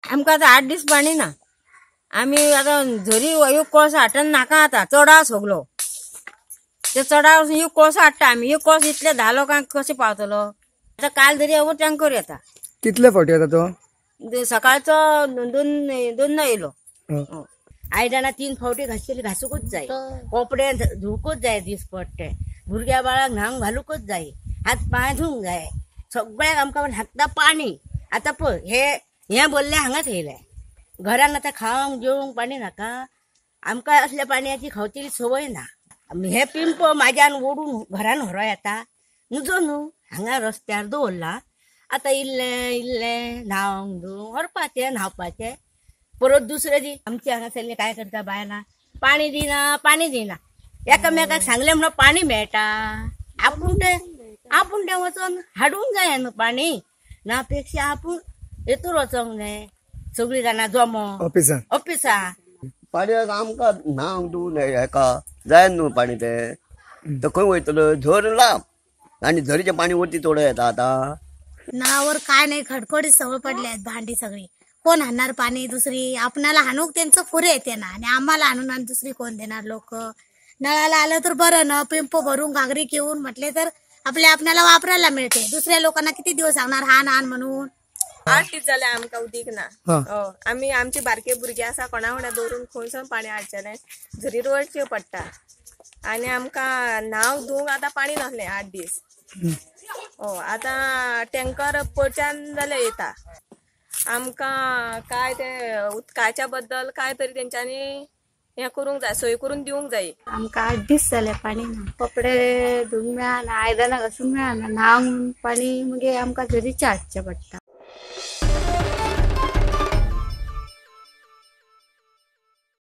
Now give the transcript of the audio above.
आमकां आतां 8 दीस पाणी ना. आमी आतां झरी एक कळसो हाडटा नाका, आतां चडाव सगलो ते चडाव एक कळसो हाडटा आमी. एक कळसो इतले 10 लोकांक कशें पावतलो? आतां काल तरी हांव टँकर येता. कितले फावटी येता तो? सकाळचो दोन येयलो. आयदनां 3 फावटी घासतली, घासूंकूच जाय, कपडे धुवकूच जाय, दिसपट्टे भुरग्या बाळाक न्हावंक घालूंकूच जाय, हात पांय धुवंक जाय, सगळ्याक आमकां हाडटा पाणी. आतां पळय हे बोल्ले हांगाच येयले घरान. आतां खावंक जेवंक पाणी नाका आमकां. असल्या पाणयाची खावची संवय ना. हे पिंप म्हाज्यान ओडून घरान व्हरो येता नुजो न्हू, हांगा रस्त्यार दवरला. आतां इल्लें इल्लें न्हावंक धुवंक व्हरपाचें, न्हावपाचें. परत दुसरे दीस आमचे हांगासरले काय करता बायलां, पाणी दिना पाणी दिना. एकामेकाक सांगलें म्हणून पाणी मेळटा, आपूण तें वचोन हाडूंक जाय न्हू पाणी. ना पेक्षा आपूण हेतूर वचोंक जाय. सगळीं जाणां जमो ऑफिसा. पाणयाक आमकां न्हावंक धुवंक हेका जाय न्हू पाणी. तें तो खंय वयतलो? झर लांब आनी झरीचें पाणी वरती थोडो येता. आतां नावर काय नाही, खडखडीत सवय पडली आहेत भांडी सगळी. कोण आणणार पाणी? दुसरी आपणाला हाणूक त्यांचं पुरे येते ना, आणि आम्हाला आणून आणि दुसरी कोण देणार? लोक नळाला आलं तर बरं ना, पिंप भरून घागरी घेऊन म्हटले तर आपल्या आपणाला वापरायला मिळते. दुसऱ्या लोकांना किती दिवस सांगणार हाण हाण म्हणून? 8 दीस जाले आमकां उदीक ना. आमी आमचे बारके भुरगे आसा, कोणा वांगडा दवरून खंयसून पाणी हाडचेलें? झरीर वचचें पडटा. आनी आमकां न्हावंक धुवंक आतां पाणी नासलें 8 दीस. आतां टँकर पडच्यान जाल्यार येता. आमकां काय ते उदकाच्या बद्दल काय तरी तेंच्यांनी हें करूंक जाय, सोय करून दिवंक जाय. आमकां 8 दीस जाले पाणी ना. कपडे धुवंक मेळना, आयदनां घासूंक मेळना, न्हावंक पाणी मागीर आमकां झरीचें हाडचें पडटा.